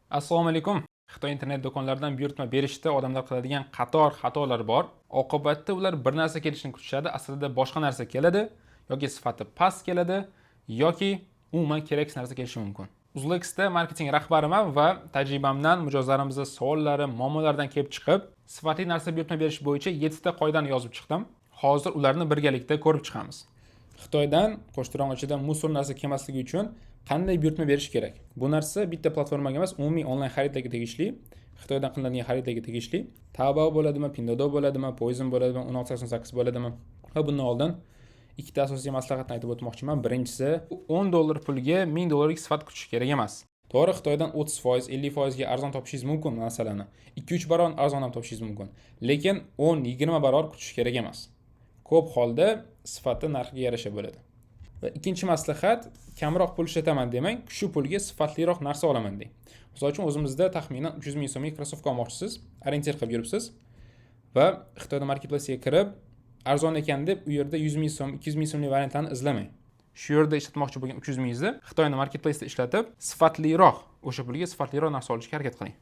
Assalomu alaykum. Xitoy internet do'konlaridan buyurtma berishda odamlar qiladigan qator xatolar bor. Oqibatda ular bir narsa kelishini kutishadi, aslida boshqa narsa keladi yoki sifati past keladi yoki umuman keraksiz narsa kelishi mumkin. Uzlexda marketing rahbariman va tajribamdan, mijozlarimizni savollari, muammolaridan kelib chiqib, sifatli narsa buyurtma berish bo'yicha 7 ta qoidani yozib chiqdim. Hozir ularni birgalikda ko'rib chiqamiz. Xitoydan qo'shtirnoq ichida мусор narsa kelmasligi uchun qanday buyurtma berish kerak? Bu narsa bitta platformaga emas, umumiy onlayn xaridlarga tegishli, Xitoydan qilinadigan xaridlarga tegishli. Taobao bo'ladimi, Pinduoduo bo'ladimi, Poison bo'ladimi, 1688 bo'ladimi? Va bundan oldin ikkita asosiy maslahatni aytib o'tmoqchiman. Birinchisi, 10 dollar pulga 1000 dollarlik sifat kutish kerak emas. To'g'ri, Xitoydan 30%, 50% ga arzon topishingiz mumkin masalani. 2-3 barobar arzon ham topishingiz mumkin. Lekin 10-20 barobar kutish kerak emas. Ko'p holda sifati narxiga yarasha bo'ladi. Va ikkinchi maslahat, kamroq pul ishlataman demang, shu pulga sifatliroq narsa olaman deng. Misol uchun, o'zimizda taxminan 300 ming so'mga krossovka olmoqchisiz, ориентир qilib yuribsiz va Xitoyda marketplace'ga kirib, arzon ekan deb u yerda 100 ming so'm, 200 ming so'mlik variantlarni izlamang. Shu yerda ishlatmoqchi bo'lgan 300 mingingizni Xitoyni marketplace'da ishlatib, sifatliroq, o'sha pulga sifatliroq narsa olishga harakat qiling.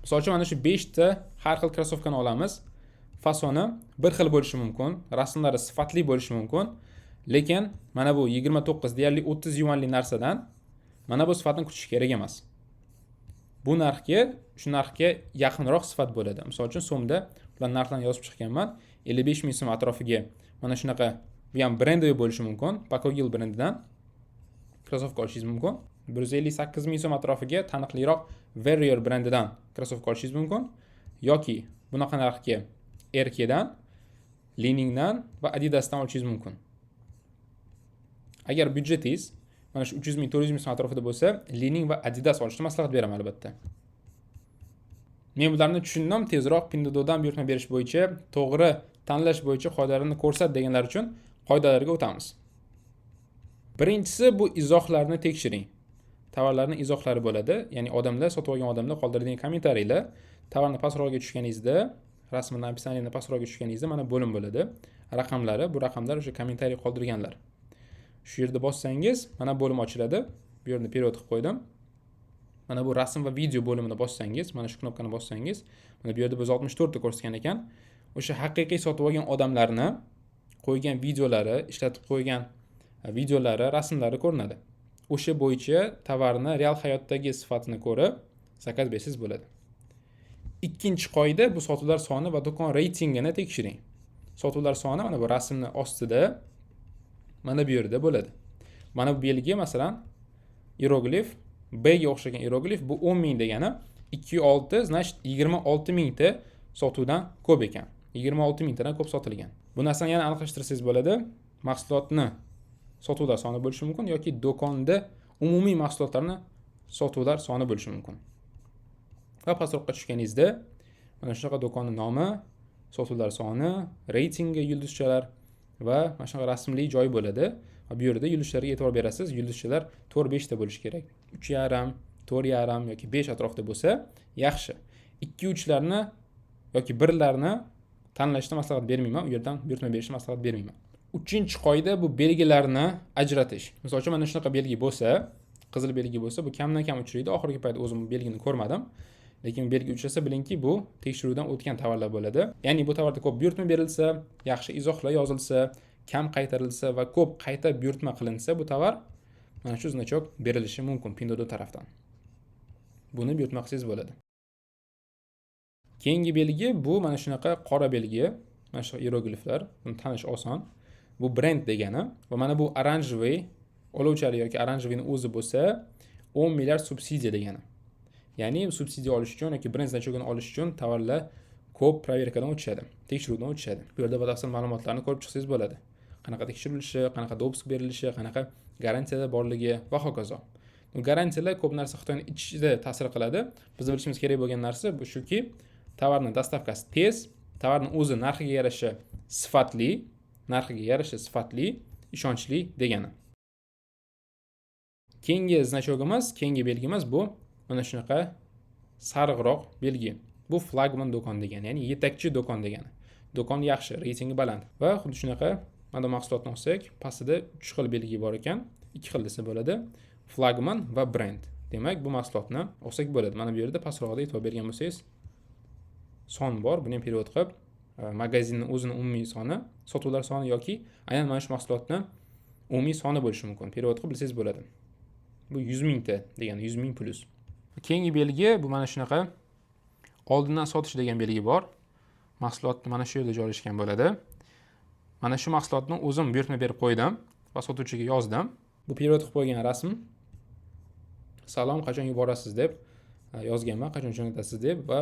Misol uchun, mana shu 5 ta har xil krossovkani olamiz. Fasoni bir xil bo'lishi mumkin, rasmlari sifatli bo'lishi mumkin, lekin mana bu 29, deyarli 30 yuanli narsadan mana bu sifatni kutish kerak emas. Bu narxga shu narxga yaqinroq sifat bo'ladi. Misol uchun, so'mda ular narxlarni yozib chiqqanman. 55 ming so'm atrofiga mana shunaqa, bu ham брендовый bo'lishi mumkin, Pacogil brendidan krossovka olishingiz mumkin. 158 ming so'm atrofiga taniqliroq Warrior brendidan krossovka olishingiz mumkin yoki bunaqa narxga RKdan, Li-Ningdan va Adidasdan olishingiz mumkin. Agar byudjetingiz mana shu 300 ming, 400 ming so'm atrofida bo'lsa, Li-Ning va Adidas olishni maslahat beraman, albatta. Men bularni tushundim, tezroq Pinduoduodan buyurtma berish bo'yicha to'g'ri tanlash bo'yicha qoidalarni ko'rsat deganlar uchun qoidalarga o'tamiz. Birinchisi, bu izohlarni tekshiring. Tovarlarning izohlari bo'ladi, ya'ni odamlar, sotib olgan odamlar qoldiradigan kommentariylar. Tovarni pastrog'iga tushganingizda, rasmini, описание ni pastrog'iga tushganingizda mana bo'lim bo'ladi. Raqamlari, bu raqamlar o'sha kommentariy qoldirganlar. Shu yerda bossangiz, mana bo'lim ochiladi. Bu yerni перевод qilib qo'ydim. Mana bu rasm va video bo'limini bossangiz, mana shu knopkani bossangiz, mana bu yerda 164 ta ko'rsatgan ekan. O'sha haqiqiy sotib olgan odamlarni qo'ygan videolari, ishlatib qo'ygan videolari, rasmlari ko'rinadi. O'sha bo'yicha tovarni real hayotdagi sifatini ko'rib zakaz bersangiz bo'ladi. Ikkinchi qoida, bu sotuvlar soni va do'kon reytingini tekshiring. Sotuvlar soni mana bu rasmni ostida, mana bu yerda bo'ladi. Mana bu belgi, masalan, iyeroglif, B ga o'xshagan iyeroglif, bu 10 ming degani, 2.6, значит, 26 mingta sotuvdan ko'p ekan. 26 mingtadan ko'p sotilgan. Bu narsani yana aniqlashtirsangiz bo'ladi. Mahsulotni sotuvlar soni bo'lishi mumkin yoki do'konda umumiy mahsulotlarni sotuvlar soni bo'lishi mumkin. Va pastroqqa tushganingizda mana shunaqa do'konni nomi, sotuvlar soni, reytingi, yulduzchalar va mana shunaqa rasmli joy bo'ladi. Va bu yerda yulduzchalarga e'tibor berasiz. Yulduzchalar 4-5 ta bo'lishi kerak. 3.5, 4.5 yoki 5 atrofida bo'lsa, yaxshi. 2-3larni yoki 1larni tanlashni maslahat bermayman, u yerdan buyurtma berishni maslahat bermayman. Uchinchi qoida, bu belgilarni ajratish. Misol uchun, mana shunaqa belgi bo'lsa, qizil belgi bo'lsa, bu kamdan kam uchraydi. Oxirgi payt o'zim bu belgini ko'rmadim. Lekin belgi uchrasa, bilingki, bu tekshiruvdan o'tgan tovarlar bo'ladi. Ya'ni bu tovarda ko'p buyurtma berilsa, yaxshi izohlar yozilsa, kam qaytarilsa va ko'p qayta buyurtma qilinsa, bu tovar mana shu значок berilishi mumkin Pinduoduo tarafdan. Buni buyurtma qilsangiz bo'ladi. Keyingi belgi, bu mana shunaqa qora belgi, mana shu iyerogliflar, buni tanish oson. Bu brend degani va mana bu оранжевый olovchali yoki оранжевый ni o'zi bo'lsa, 10 milliard subsidiya degani. Ya'ni subsidiya olish uchun yoki brend значок ini olish uchun tovarlar ko'p проверка dan o'tishadi, tekshiruvdan o'tishadi. Bu yerda batafsil ma'lumotlarni ko'rib chiqsangiz bo'ladi. Qanaqa tekshirilishi, qanaqa допуск berilishi, qanaqa garantiyalar borligi va hokazo. Garantiyalar ko'p narsa Xitoyni ichida ta'sir qiladi. Biz bilishimiz kerak bo'lgan narsa bu shuki, tovarni доставка si tez, tovarni o'zi narxiga yarasha sifatli, narxiga yarasha sifatli, ishonchli degani. Keyingi значок imiz, keyingi belgimiz, bu mana shunaqa sariqroq belgi. Bu flagman do'kon degani, ya'ni yetakchi do'kon degani. Do'kon yaxshi, reytingi baland va xuddi shunaqa mana mahsulotni olsak, pastida 3 xil belgi bor ekan, 2 xil desa bo'ladi. Flagman va brend. Demak, bu mahsulotni olsak bo'ladi. Mana bu yerda pastroqda e'tibor bergan bo'lsangiz, son bor. Buni ham перевод qilib, magazinni o'zini umumiy soni, sotuvlar soni yoki aynan mana shu mahsulotni umumiy soni bo'lishi mumkin. Перевод qilib bilsangiz bo'ladi. Bu 100 mingta degani, 100 ming plyus. Keyingi belgi bu mana shunaqa oldindan sotish degan belgi bor. Mahsulot mana shu yerda joylashgan bo'ladi. Mana shu mahsulotni o'zim buyurtma berib qo'ydim va sotuvchiga yozdim. Bu перевод qilib qo'ygan rasm. "Salom, qachon yuborasiz?" deb yozganman, "Qachon jo'natasiz?" deb. Va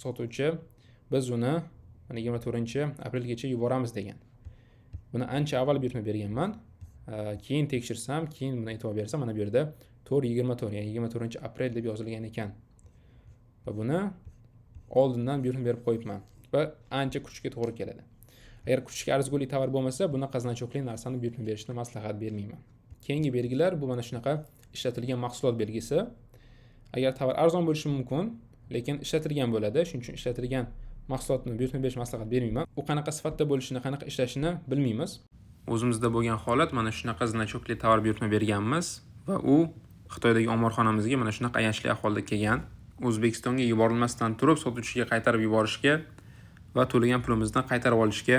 sotuvchi "Biz uni mana 24-aprelgacha yuboramiz" degan. Buni ancha avval buyurtma berganman. Keyin tekshirsam, keyin buni e'tibor bersam, mana bu yerda 4.24, ya'ni 24-aprel deb yozilgan ekan va buni oldindan buyurtma berib qo'yibman va ancha kutishga to'g'ri keladi. Agar kutishga arzigulik tovar bo'lmasa, bunaqa значок li narsani buyurtma berishni maslahat bermayman. Keyingi belgilar bu mana shunaqa ishlatilgan mahsulot belgisi. Agar tovar arzon bo'lishi mumkin, lekin ishlatilgan bo'ladi. Shuning uchun ishlatilgan mahsulotni buyurtma berish maslahat bermayman. U qanaqa sifatda bo'lishini, qanaqa ishlashini bilmaymiz. O'zimizda bo'lgan holat: mana shunaqa значок li tovar buyurtma berganmiz va u Xitoydagi omborxonamizga mana shunaqa ayanchli ahvolda kelgan. O'zbekistonga yuborilmasdan turib sotuvchiga qaytarib yuborishga va to'lagan pulimizni qaytarib olishga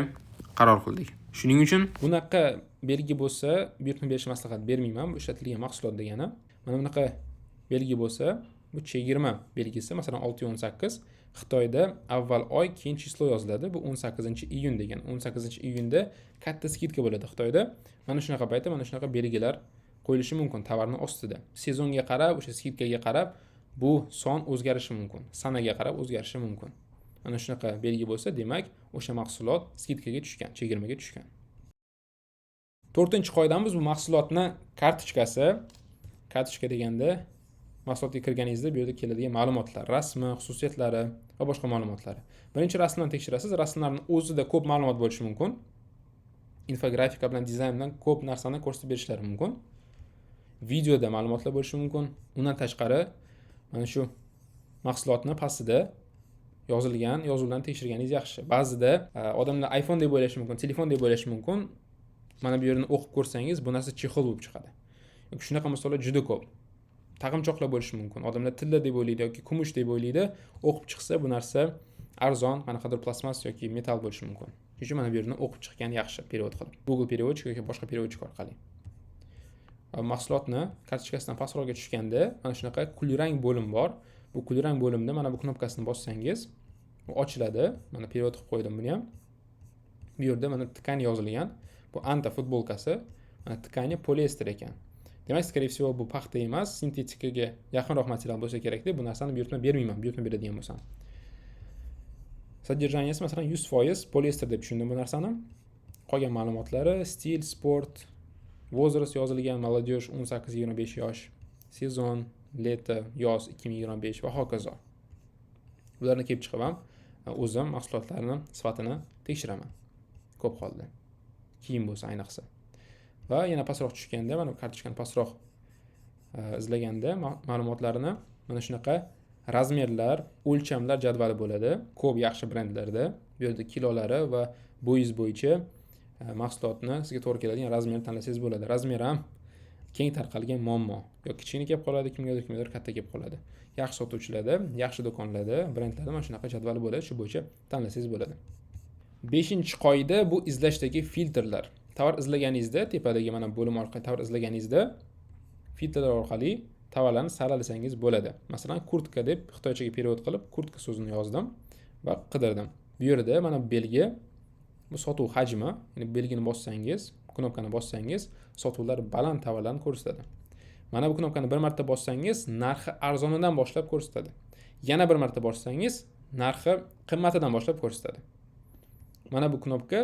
qaror qildik. Shuning uchun bunaqa belgi bo'lsa, buyurtma berishni maslahat bermayman. Bu ishlatilgan mahsulot degani. Mana bunaqa belgi bo'lsa, bu chegirma belgisi. Masalan, 6.18. Xitoyda avval oy, keyin число yoziladi. Bu 18-iyun degani. 18-iyunda katta скидка bo'ladi Xitoyda. Mana shunaqa paytda mana shunaqa belgilar qo'yilishi mumkin tovarni ostida. Sezonga qarab, o'sha скидка ga qarab bu son o'zgarishi mumkin, sanaga qarab o'zgarishi mumkin. Mana shunaqa belgi bo'lsa, demak, o'sha mahsulot скидка ga tushgan, chegirmaga tushgan. To'rtinchi qoidamiz bu mahsulotni kartochkasi. Kartochka deganda mahsulotga kirganingizda bu yerda keladigan ma'lumotlar: rasmi, xususiyatlari va boshqa ma'lumotlari. Birinchi rasmdan tekshirasiz. Rasmlarni o'zida ko'p ma'lumot bo'lishi mumkin, infografika bilan, dizayn bilan ko'p narsani ko'rsatib berishlari mumkin, videoda ma'lumotlar bo'lishi mumkin. Undan tashqari, mana shu mahsulotni pastida yozilgan yozuvlarni tekshirganingiz yaxshi. Ba'zida odamlar iPhone deb o'ylashi mumkin, telefon deb o'ylashi mumkin. Mana bu yerni o'qib ko'rsangiz, bu narsa чехол bo'lib chiqadi. Shunaqa misollar juda ko'p. Taqinchoqlar bo'lishi mumkin, odamlar tilla deb o'ylaydi yoki kumush deb o'ylaydi. O'qib chiqsa, bu narsa arzon qanaqadir plastmas yoki metall bo'lishi mumkin. Shuning uchun mana bu yerni o'qib chiqqan yaxshi, перевод qilib, Google переводчик yoki boshqa переводчик orqali. Mahsulotni kartochkasidan pastroqga tushganda mana shunaqa kulrang bo'lim bor. Bu kulrang bo'limda mana bu knopkasini bossangiz, u ochiladi. Mana, перевод qilib qo'ydim buni ham. Bu yerda mana "ткань" yozilgan. Bu Anta futbolkasi. Mana, ткани poliester ekan. Demak, скорее всего, bu paxta emas, sintetikaga yaqinroq material bo'lsa kerak deb bu narsani buyurtma bermayman, buyurtma beradigan bo'lsam. Содержание si, masalan, 100% poliester deb tushundim bu narsani. Qolgan ma'lumotlari: стиль sport, возраст yozilgan, молодежь, 18-25 yosh, сезон лето, yoz 2025 va hokazo. Bularni kelib chiqib ham o'zim mahsulotlarni sifatini tekshiraman ko'p holda, kiyim bo'lsa ayniqsa. Va yana pastroq tushganda, mana bu kartochkani pastroq izlaganda ma'lumotlarini, mana shunaqa размер lar, o'lchamlar jadvali bo'ladi ko'p yaxshi brendlarda. Bu yerda kilolari va bo'yingiz bo'yicha mahsulotni sizga to'g'ri keladigan размер ni tanlasangiz bo'ladi. Размер ham keng tarqalgan muammo: yo kichkina kelib qoladi kimgadir, kimgadir katta kelib qoladi. Yaxshi sotuvchilarda, yaxshi do'konlarda, brendlarda mana shunaqa jadval bo'ladi, shu bo'yicha tanlasangiz bo'ladi. Beshinchi qoida bu izlashdagi filtrlar. Tovar izlaganingizda, tepadagi mana bo'lim orqali tovar izlaganingizda filtrlar orqali tovarlarni saralasangiz bo'ladi. Masalan, "kurtka" deb xitoychaga перевод qilib, "kurtka" so'zini yozdim va qidirdim. Bu yerda mana bu belgi, bu sotuv hajmi, ya'ni belgini bossangiz, knopkani bossangiz, sotuvlar baland tovarlarni ko'rsatadi. Mana bu knopkani bir marta bossangiz, narxi arzonidan boshlab ko'rsatadi. Yana bir marta bossangiz, narxi qimmatidan boshlab ko'rsatadi. Mana bu knopka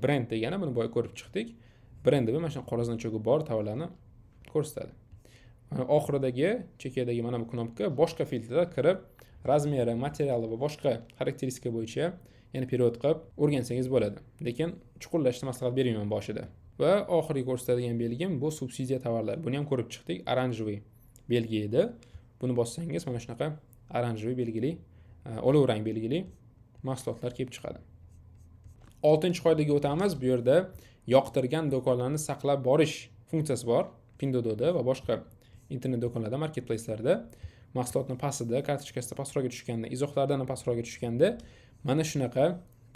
brend degani, buni boya ko'rib chiqdik. Brend deb mana shunaqa qora значок i bor tovarlarni ko'rsatadi. Mana oxiridagi chekkadagi mana bu knopka boshqa filtrlar kirib, размер i, materiali va boshqa xarakteristika bo'yicha yana перевод qilib o'rgansangiz bo'ladi, lekin chuqurlashishni maslahat bermayman boshida. Va oxirgi ko'rsatadigan belgim bu subsidiya tovarlar. Buni ham ko'rib chiqdik, оранжевый belgi edi. Buni bossangiz, mana shunaqa оранжевый belgili, olov rang belgili mahsulotlar kelib chiqadi. Oltinchi qoidaga o'tamiz. Bu yerda yoqtirgan do'konlarni saqlab borish funksiyasi bor Pinduoduoda va boshqa Internet do'konlarda, marketplacelarda mahsulotni pastida, kartochkasida pastroqga tushganda, izohlardan ham pastroqga tushganda mana shunaqa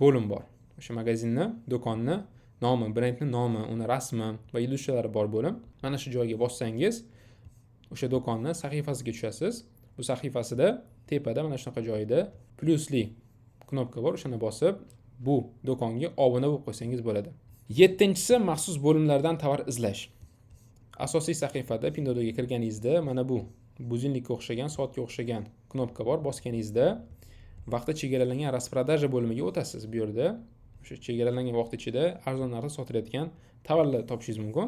bo'lim bor. O'sha magazinni, do'konni nomi, brendni nomi, uni rasmi va yulduzchalari bor bo'lim. Mana shu joyga bossangiz, o'sha do'konni sahifasiga tushasiz. Bu sahifasida tepada mana shunaqa joyida plyusli knopka bor, o'shani bosib bu do'konga obuna bo'lib qo'ysangiz bo'ladi. 7-inchisi maxsus bo'limlardan tovar izlash. Asosiy sahifada Pinduoduoga kirganingizda mana bu budilnikka o'xshagan, soatga o'xshagan knopka bor. Bosganingizda vaqti chegaralangan распродажа bo'limiga o'tasiz. Bu yerda o'sha chegaralangan vaqt ichida arzon narxda sotilayotgan tovarlar topishingiz mumkin.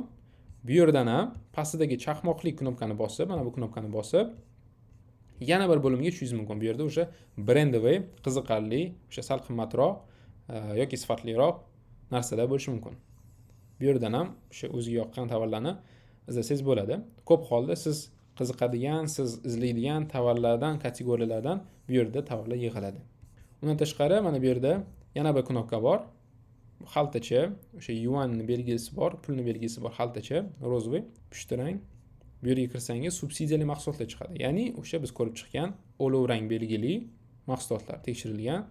Bu yerdan ham pastidagi chaqmoqli knopkani bosib, mana bu knopkani bosib yana bir bo'limga tushishingiz mumkin. Bu yerda o'sha brendoviy, qiziqarli, o'sha sal qimmatroq yoki sifatliroq narsalar bo'lishi mumkin. Bu yerdan ham o'sha o'ziga yoqqan tovarlarni izlasangiz bo'ladi. Ko'p holda siz qiziqadigan, siz izlaydigan tovarlardan, kategoriyalardan bu yerda tovarlar yig'iladi. Undan tashqari mana bu yerda yana bir knopka bor. Xaltacha, o'sha yuanni belgisi bor, pulni belgisi bor xaltacha, rozovый, pushti rang. Bu yerga kirsangiz subsidiyali mahsulotlar chiqadi. Ya'ni o'sha biz ko'rib chiqqan olov rang belgili mahsulotlar tekshirilgan,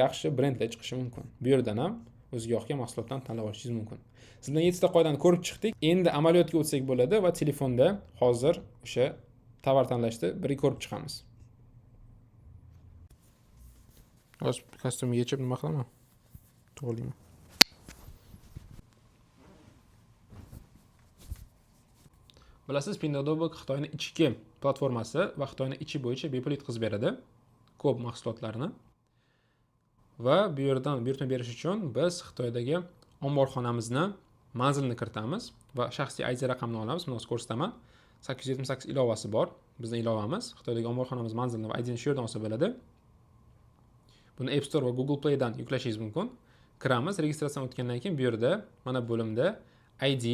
yaxshi brendlar chiqishi mumkin. Bu yerdan ham o'ziga yoqqan mahsulotdan tanlab olishingiz mumkin. Siz bilan 7 ta qoidani ko'rib chiqdik. Endi amaliyotga o'tsak bo'ladi va telefonda hozir o'sha tovar tanlashni birga ko'rib chiqamiz. Hozir kostyumni yechib nima qilaman? To'g'rilayman. Bilasiz, Pinduoduo Xitoyning ichki platformasi va Xitoyning ichi bo'yicha bepul yetkazib beradi ko'p mahsulotlarni. Va bu yerdan buyurtma berish uchun biz Xitoydagi omborxonamizni manzilini kiritamiz va shaxsiy ID raqamini olamiz. Buni hozir ko'rsataman. 878 ilovasi bor. Bizning ilovamiz. Xitoydagi omborxonamiz manzilini va IDni shu yerdan olsa bo'ladi. Buni App Store va Google Playdan yuklashingiz mumkin. Kiramiz, registratsiyadan o'tgandan keyin bu yerda mana bo'limda ID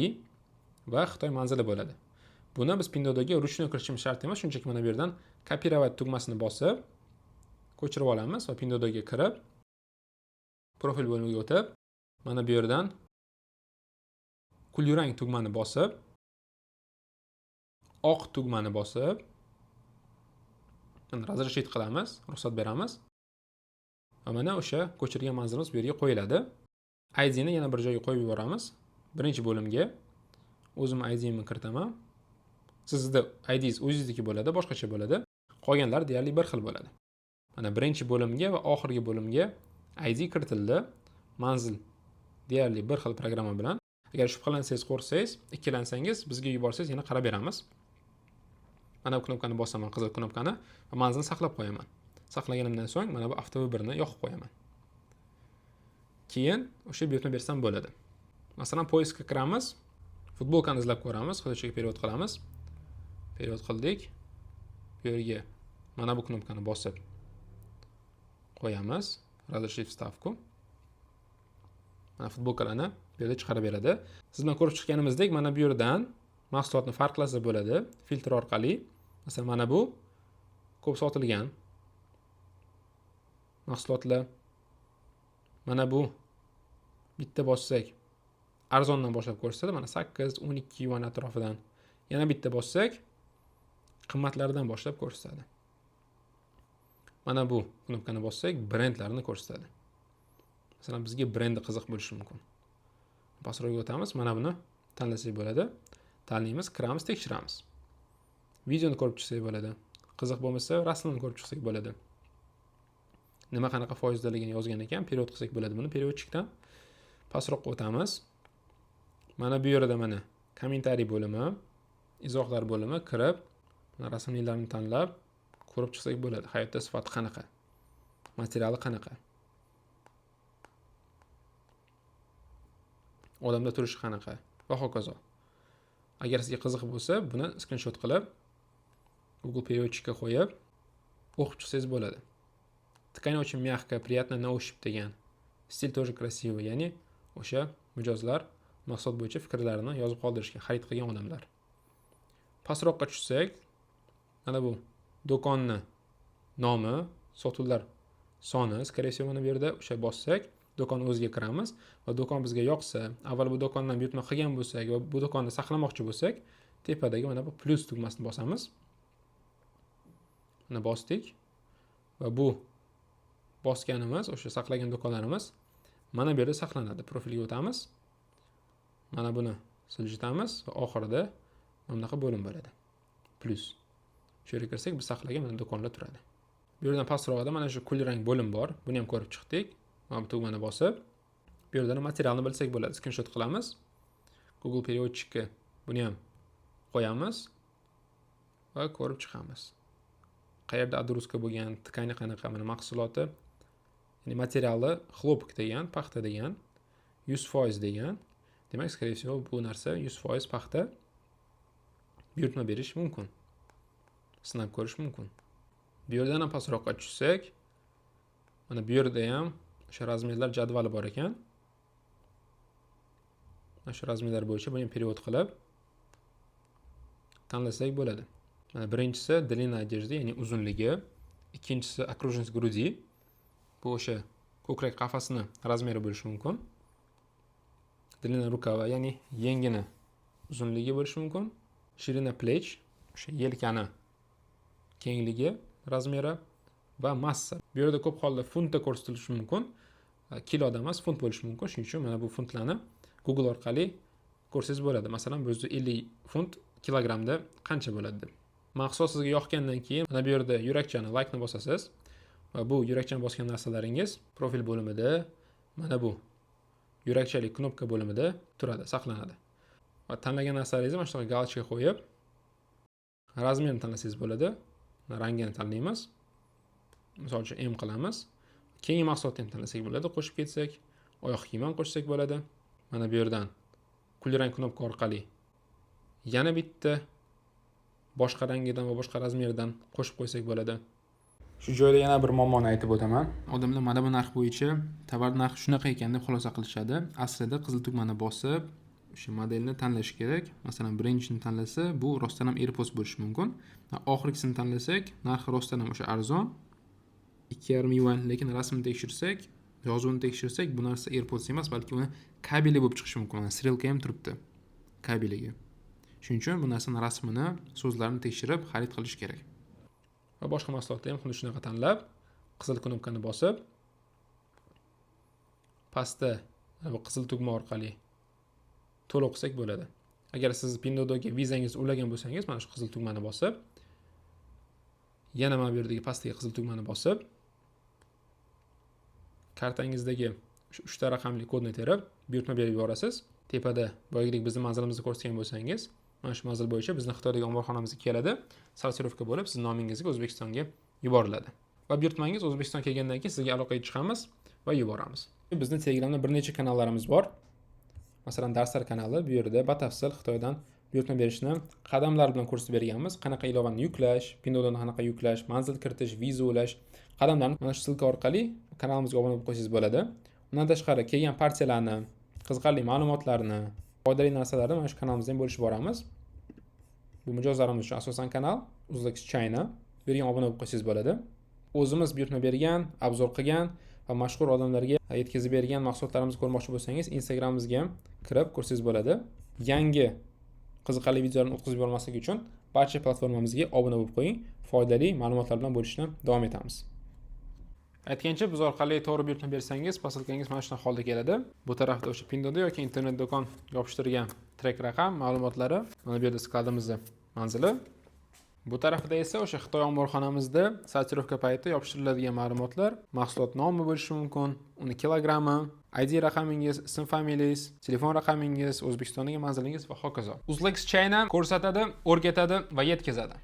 va Xitoy manzili bo'ladi. Buni biz Pinduoduoga ruchnoy kirishimiz shart emas, shunchaki mana bu yerdan kopirovat tugmasini bosib ko'chirib olamiz va Pinduoduoga kirib profil bo'limiga o'tib mana bu yerdan kulrang tugmani bosib oq tugmani bosib mana razрешить qilamiz, ruxsat beramiz. Va mana o'sha ko'chirgan manzilimiz bu yerga qo'yiladi. ID ni yana bir joyga qo'yib yuboramiz. Birinchi bo'limga o'zim I D'imni kiritaman. Sizda I D'ingiz o'zingizniki bo'ladi, boshqacha bo'ladi. Qolganlar deyarli bir xil bo'ladi. Mana birinchi bo'limga va oxirgi bo'limga ID kiritildi. Manzil deyarli bir xil programma bilan. Agar shubhalansangiz, qo'rqsangiz, ikkilansangiz, bizga yuborsangiz yana qarab beramiz. Mana bu knopkani bosaman, qizil knopkani va manzilni saqlab qo'yaman. Saqlaganimdan so'ng mana bu avtovibirni yoqib qo'yaman. Keyin o'sha buyurtma bersam bo'ladi. Masalan, poyezdga kiramiz, futbolkani izlab ko'ramiz, xitoychaga perevod qilamiz. Perevod qildik. Bu yerga mana bu knopkani bosib qo'yamiz. Разрешить вставку. Mana futbolkalarni bu yerda chiqarib beradi. Siz bilan ko'rib chiqqanimizdek, mana bu yerdan mahsulotni farqlasa bo'ladi filtr orqali. Masalan, mana bu ko'p sotilgan mahsulotlar. Mana bu bitta bossak arzondan boshlab ko'rsatadi. Mana 8, 12 yuan atrofidan. Yana bitta bossak qimmatlaridan boshlab ko'rsatadi. Mana bu knopkani bossak brendlarni ko'rsatadi. Masalan, bizga brendi qiziq bo'lishi mumkin. Pastroqga o'tamiz, mana buni tanlasak bo'ladi. Tanlaymiz, kiramiz, tekshiramiz. Videoni ko'rib chiqsak bo'ladi. Qiziq bo'lmasa, rasmini ko'rib chiqsak bo'ladi. Nima qanaqa foizdaligini yozgan ekan, perevod qilsak bo'ladi buni perevodchikdan. Pastroqqa o'tamiz. Mana bu yerda mana kommentariy bo'limi, izohlar bo'limi kirib, mana rasmlarni tanlab ko'rib chiqsak bo'ladi. Hayotda sifati qanaqa? Materiali qanaqa? Odamda turishi qanaqa? Va hokazo. Agar sizga qiziq bo'lsa, buni skrinshot qilib Google Переводчикka qo'yib o'qib chiqsangiz bo'ladi. Ткань очень мягкая, приятная на ощупь degan. Стиль тоже красивый, ya'ni o'sha mijozlar mahsulot bo'yicha fikrlarini yozib qoldirishgan, xarid qilgan odamlar. Pastroqqa tushsak, mana bu do'konni nomi, sotuvlar soni, скорее всего, mana bu yerda o'sha bossak, do'kon o'ziga kiramiz va do'kon bizga yoqsa, avval bu do'kondan buyurtma qilgan bo'lsak va bu do'konni saqlamoqchi bo'lsak, Tepadagi mana bu plyus tugmasini bosamiz. Mana, bosdik va bu bosganimiz, o'sha saqlagan do'konlarimiz mana bu yerda saqlanadi. Profilga o'tamiz, mana buni siljitamiz va oxirida mana bunaqa bo'lim bo'ladi, plyus. Shu yerga kirsak, biz saqlagan mana do'konlar turadi. Bu yerdan pastrog'ida mana shu kulrang bo'lim bor, buni ham ko'rib chiqdik. Mana bu tugmani bosib, bu yerdan materialni bilsak bo'ladi. Skrinshot qilamiz, Google переводчик ka buni ham qo'yamiz va ko'rib chiqamiz, qayerda отгрузка bo'lgan, ткани qanaqa. Mana mahsuloti, ya'ni materiali хлопок degan, paxta degan, 100% degan. Demak, скорее всего, bu narsa 100% paxta. Buyurtma berish mumkin, sinab ko'rish mumkin. Bu yerdan ham pastroqqa tushsak, mana bu yerda ham o'sha размер lar jadvali bor ekan. Mana shu размер lar bo'yicha buni ham перевод qilib tanlasak bo'ladi. Mana birinchisi длина одежды, ya'ni uzunligi, ikkinchisi окружность груди, bu o'sha ko'krak qafasini размер i bo'lishi mumkin, длина рукава, ya'ni yengini uzunligi bo'lishi mumkin, ширина плеч, o'sha yelkani kengligi размер i va massa. Bu yerda ko'p holda funtda ko'rsatilishi mumkin, kiloda emas, funt bo'lishi mumkin. Shuning uchun mana bu funtlarni Google orqali ko'rsangiz bo'ladi, masalan, 150 funt kilogrammda qancha bo'ladi deb. Mahsulot sizga yoqgandan keyin mana bu yerda yurakchani, laykni bosasiz va bu yurakchani bosgan narsalaringiz profil bo'limida, mana bu yurakchali knopka bo'limida turadi, saqlanadi. Va tanlagan narsalaringizni mana shunaqa галочка qo'yib, размер ni tanlasangiz bo'ladi. Rangini tanlaymiz, misol uchun, M qilamiz. Keyingi mahsulotni ham tanlasak bo'ladi, qo'shib ketsak, oyoq kiyim ham qo'shsak bo'ladi. Mana bu yerdan kulrang knopka orqali yana bitta boshqa rangidan va boshqa размер idan qo'shib qo'ysak bo'ladi. Shu joyda yana bir muammoni aytib o'taman. Odamlar mana bu narx bo'yicha tovar narxi shunaqa ekan deb xulosa qilishadi. Aslida qizil tugmani bosib, o'sha modelni tanlash kerak. Masalan, birinchisini tanlasa, bu rostdan ham AirPods bo'lishi mumkin. Oxirgisini tanlasak, narxi rostdan ham o'sha arzon, 2,5 yuan, lekin rasmini tekshirsak, yozuvini tekshirsak, bu narsa AirPods emas, balki uni kabeli bo'lib chiqishi mumkin. Mana, стрелка ham turibdi kabeliga. Shuning uchun bu narsani rasmini, so'zlarini tekshirib xarid qilish kerak. Va boshqa mahsulotni ham xuddi shunaqa tanlab, qizil knopkani bosib, pastda bu qizil tugma orqali to'lov qilsak bo'ladi. Agar siz Pinduoduoga Vizangizni ulagan bo'lsangiz, mana shu qizil tugmani bosib, yana mana bu yerdagi pastdagi qizil tugmani bosib, kartangizdagi shu uchta raqamli kodni terib, buyurtma berib yuborasiz. Tepada boyagidek bizni manzilimizni ko'rsatgan bo'lsangiz, mana shu manzil bo'yicha bizni Xitoydagi omborxonamizga keladi, сортировка bo'lib, sizni nomingizga O'zbekistonga yuboriladi va buyurtmangiz O'zbekistonga kelgandan keyin sizga aloqaga chiqamiz va yuboramiz. Bizni Telegramda bir necha kanallarimiz bor, masalan, darslar kanali. Bu yerda batafsil Xitoydan buyurtma berishni qadamlar bilan ko'rsatib berganmiz: qanaqa ilovani yuklash, Pinduoduoni qanaqa yuklash, manzil kiritish, viza ulash qadamlarni. Mana shu ссылка orqali kanalimizga obuna bo'lib qo'ysangiz bo'ladi. Undan tashqari, kelgan partiyalarni, qiziqarli ma'lumotlarni, foydali narsalarni mana shu kanalimizda ham bo'lishib boramiz. Bu mijozlarimiz uchun asosan kanal, Uzlex China. Bu yerga ham obuna bo'lib qo'ysangiz bo'ladi. O'zimiz buyurtma bergan, обзор qilgan va mashhur odamlarga yetkazib bergan mahsulotlarimizni ko'rmoqchi bo'lsangiz, Instagramimizga ham kirib ko'rsangiz bo'ladi. Yangi qiziqarli videolarni o'tkazib yubormaslik uchun barcha platformamizga obuna bo'lib qo'ying. Foydali ma'lumotlar bilan bo'lishni davom etamiz. Aytgancha, biz orqali to'g'ri buyurtma bersangiz, posilkangiz mana shunaqa holda keladi. Bu tarafda o'sha Pinduoduo yoki internet do'kon yopishtirgan trek raqam ma'lumotlari, mana bu yerda skladimizni manzili. Bu tarafida esa o'sha Xitoy omborxonamizda сортировка payti yopishtiriladigan ma'lumotlar: mahsulot nomi bo'lishi mumkin, uni kilogrammi, ID raqamingiz, ism familiyangiz, telefon raqamingiz, O'zbekistondagi manzilingiz va hokazo. Uzlex China ko'rsatadi, o'rgatadi va yetkazadi.